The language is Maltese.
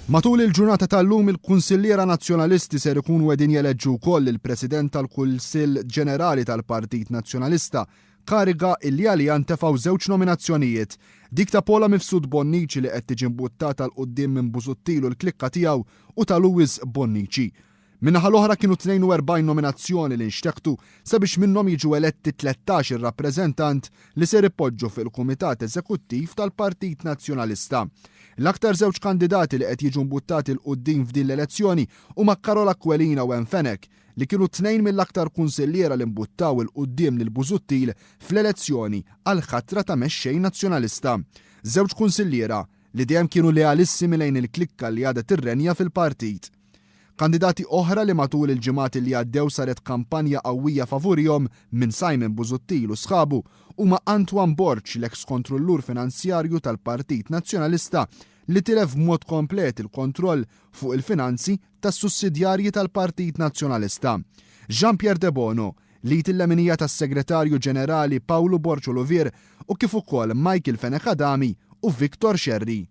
Matul il-ġurnata tal-lum il-Kunsilliera Nazzjonalisti ser ikunu qegħdin jeleġġu wkoll il-President tal-Kunsill Ġenerali tal-Partit Nazzjonalista, kariga illi għaliha ntefgħu żewġ nominazzjonijiet. Dik ta' Paula Mifsud Bonnici li qed tiġi mbuttata 'l quddiem minn Busuttil u l-klikka tiegħu u ta' Louis Bonnici. Min-naħa l-oħra kienu 42 nominazzjoni li nxteħtu sabiex minnhom jiġu eletti 13 ir-rappreżentant li ser ipoġġu fil-Kumitat Eżekuttiv tal-Partit Nazzjonalista. L-aktar żewġ kandidati li qed jiġu mbuttati 'l quddiem f'din l-elezzjoni huma Karol Aquilina u Ann Fenech li kienu tnejn mill-aktar kunsilliera li mbuttaw 'il quddiem lil Busuttil fl-elezzjoni għall-ħatra ta' mexxej Nazzjonalista. Żewġ kunsilliera li dejjem kienu lealissimi lejn il-klikka li għadha tirrenja fil-partit. Kandidati oħra li matul il-ġimgħat li għaddew saret kampanja qawwija favurihom minn Simon Busuttil u sħabu huma Antoine Borg, l-eks kontrollur finanzjarju tal-Partit Nazzjonalista li tilef b'mod komplet il-kontroll fuq il-finanzi tas-sussidjarji tal-Partit Nazzjonalista. Jean Pierre Debono, l-id il-leminija tas-Segretarju Ġenerali Pawlu Borg Olivier u kif ukoll Michael Fenech Adami u Victor Scerri.